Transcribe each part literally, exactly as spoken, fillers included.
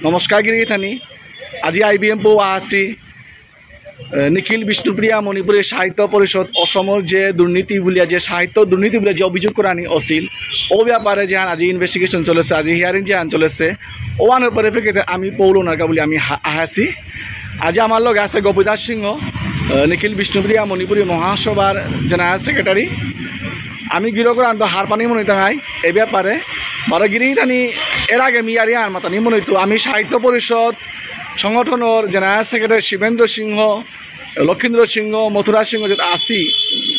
নমস্কার গিরি গিথানি। আজি আই বি এম পৌ আসি, এ, নিখিল বিষ্ণুপ্রিয়া মণিপুরী সাহিত্য পরিষদ অসমর যে দুর্নীতি বুলিয়া, যে সাহিত্য দুর্নীতি বুলিয়া যে অভিযোগ করানি অসিল, ও ব্যাপারে যেহান আজি investigation চলেছে, আজি hearing যেহান চলেছে, ওহানর পরিপ্রেক্ষিতে আমি পৌল নারকা বুলি আমি হা-, আহাসি। আজি আমার লগে আছে গোপীদাস সিংহ, এ, নিখিল বিষ্ণুপ্রিয়া মণিপুরী মহাসভার general secretary। আমি গিরকরাংত হারপানি মনিতাঙাই এ ব্যাপারে। বারো গিরি গিথানি, এর আগে মি আরিয়ান মাতানি মনিতু আমি সাহিত্য পরিষদ সংগঠনর general secretary শিবেন্দ্র সিংহ, লক্ষীন্দ্র সিংহ, মথুরা সিংহ যেতা আসি,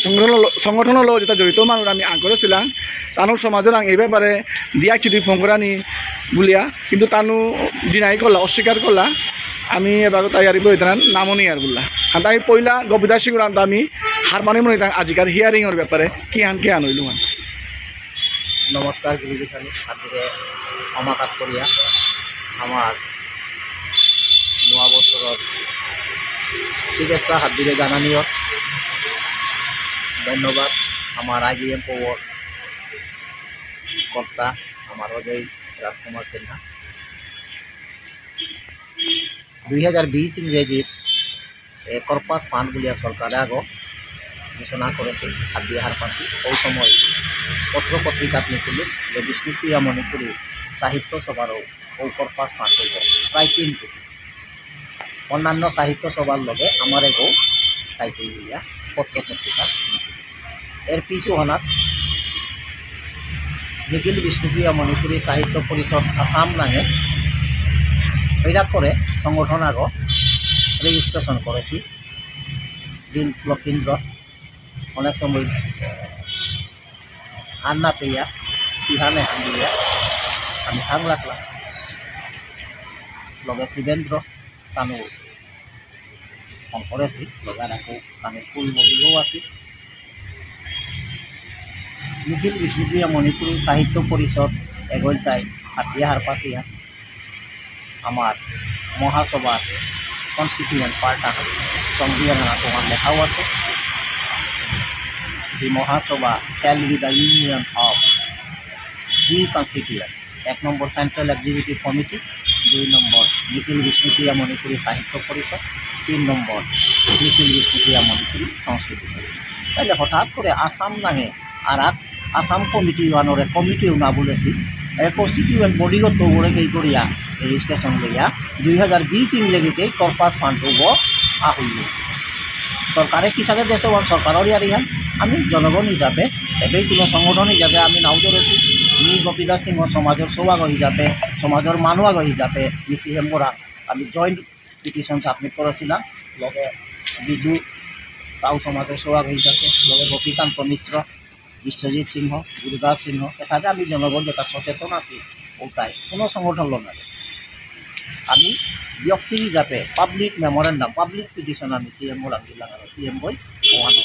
সংগঠন ল-, সংগঠনর লগে যেতা জড়িত মানু আমি আঙকরেসিলাং, তানু সমাজরাং এ ব্যাপারে দিয়া চিঠি ফোন করানি বুলিয়া, কিন্তু তানু deny করলা, অস্বীকার করলা। আমি এবার তাই আর বই তার নামও নেই আর বললা। আর তাই পয়লা গোপীদাস সিংহরাংত আমি হারপানি মনিতাঙ আজিকার hearing এর ব্যাপারে কিহান কিহান হইল মানে। নমস্কার গিরি গিথানি, হাবিরে ক্ষমা কাত করিয়া আমার নয়া বছরর শুভেচ্ছা হাবিরে জানানিও। ধন্যবাদ আমার আই বি এম পৌর কর্তা আমার অজয় রাজকুমার সিনহা। দুই হাজার বিশ ইংরেজিত এ, কর্পাস ফান্ড বুলিয়া সরকারে আগো ঘোষণা করেসে, হাবিয়ে হারপাসি। ওই সময় পত্র পত্রিকাত নিকুলিল যে বিষ্ণুপ্রিয়া মণিপুরী সাহিত্য সভারও ও কর্পাস ফান্ড হইব প্রায় তিন কোটি। অন্যান্য সাহিত্য সভার লগে আমার এগো তাই বুলিয়া পত্র পত্রিকাত নিকুলিল। এর পিছু হনাত নিখিল বিষ্ণুপ্রিয়া মণিপুরী সাহিত্য পরিষদ আসাম নাঙে হইরাক করে সংগঠন আগো রেজিস্ট্রেশন করেসি। দিল লক্ষীন্দ্র অনেক সময় আর না পেয়া ইহানে হান দিয়া আমি থাং লাগলাম। লগে শিবেন্দ্র তানু ফোন করেসি, লগে রাখো তানু ফুল বডিও আসি। নিখিল বিষ্ণুপ্রিয়া মণিপুরী সাহিত্য পরিষদ এগোলতাই হাতিয়া হারপাসিয়া আমার মহাসভার কনস্টিটিউয়েন্ট পার্ট আহান, সংবিধান আহান তোমার লেখাও আছে। The Mahasabha shall be the union of three constituent. এক নম্বর সেন্ট্রাল এক্সিকিউটিভ কমিটি, দুই নম্বর নিখিল বিষ্ণুপ্রিয়া মণিপুরী সাহিত্য পরিষদ, তিন নম্বর নিখিল বিষ্ণুপ্রিয়া মণিপুরী সংস্কৃতি পরিষদ। তাইলে হঠাৎ করে আসাম নাঙে আর এক আসাম কমিটি ওয়ানোরে কমিটিও না বলেসি, এ কনস্টিটিউয়েন্ট বডিগত ওরে কেই করিয়া রেজিস্ট্রেশন লইয়া দুই হাজার বিশ ইংরেজিতে কর্পাস ফান্ড হব আহুল হয়েছে। সরকারে কিসাদে দেশে ওয়ান সরকারর ইয়ারি হান আমি জনগণ হিসাবে এবেই কোনো সংগঠন হিসাবে আমি নাও ধরেছি। মি গোপীদাস সিংহ সমাজর সৌভাগ হিসাবে, সমাজর মানুয়াগ হিসাবে মি সি এম বরা আমি জয়েন্ট পিটিশন সাবমিট করেছিলাম। লগে বিজু তাও সমাজর সৌভাগ হিসাবে, লগে গোপীকান্ত মিশ্র, বিশ্বজিৎ সিংহ, গুরুদাস সিংহ, এসাদে আমি জনগণ যেটা সচেতন আছি, ওটাই কোনো সংগঠন লোক না। আমি ব্যক্তি হিসাবে পাবলিক মেমোরেন্ডাম, পাবলিক পিটিশন আমি সি এম রামজিল্লা আর সি এম বই ওহানো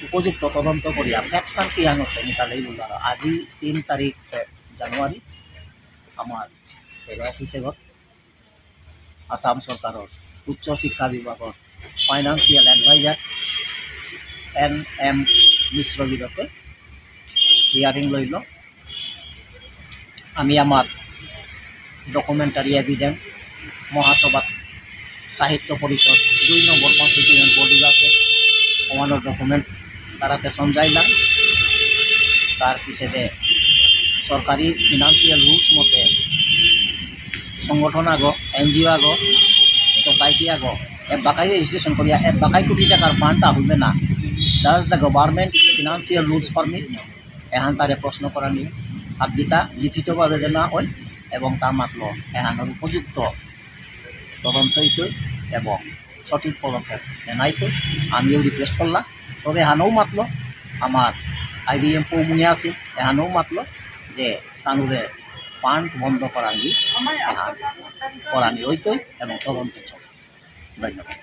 উপযুক্ত তদন্ত করিয়া ফ্যাকশন কি আনো সেমিকালেই বললাম। আজি তিন তারিখ, এ, জানুয়ারি, আমার এর অফিসে ঘর আসাম সরকারর উচ্চ শিক্ষা বিভাগর ফাইনান্সিয়াল এডভাইজার এন এম মিশ্র গিরকে হিয়ারিং লইল। আমি আমার ডকুমেন্টারি এভিডেন্স মহাসভাত সাহিত্য পরিষদ দুই নম্বর কনস্টিটিউয়েন্ট বডি আছে, ওয়ানোর ডকুমেন্ট তারাতে সমঝাইলাম। তার পিছেদে সরকারি ফিনান্সিয়াল রুলস মতে সংগঠন আগো, এন জি ও আগো, সোসাইটি আগো, এবাকাই রেজিস্ট্রেশন করিয়া এবাকাই কোটি টাকার ফান্ড আহুলবে না। Does the government financial rules permit? এহান তারে প্রশ্ন করানি। হাবিতা লিখিতভাবে দেনা হয় এবং তা মাতলো এহানর উপযুক্ত তদন্ত হইতই এবং সঠিক পদক্ষেপ নেনাইতই। আমিও রিকোয়েস্ট করলাম। তবে এহানও মাতলো, আমার আই বি এম পৌমুনি আছিল, এহানও মাতলো যে তানুরে ফান্ড বন্ধ করানি, এহান করানি হইতই এবং তদন্ত চলে। ধন্যবাদ।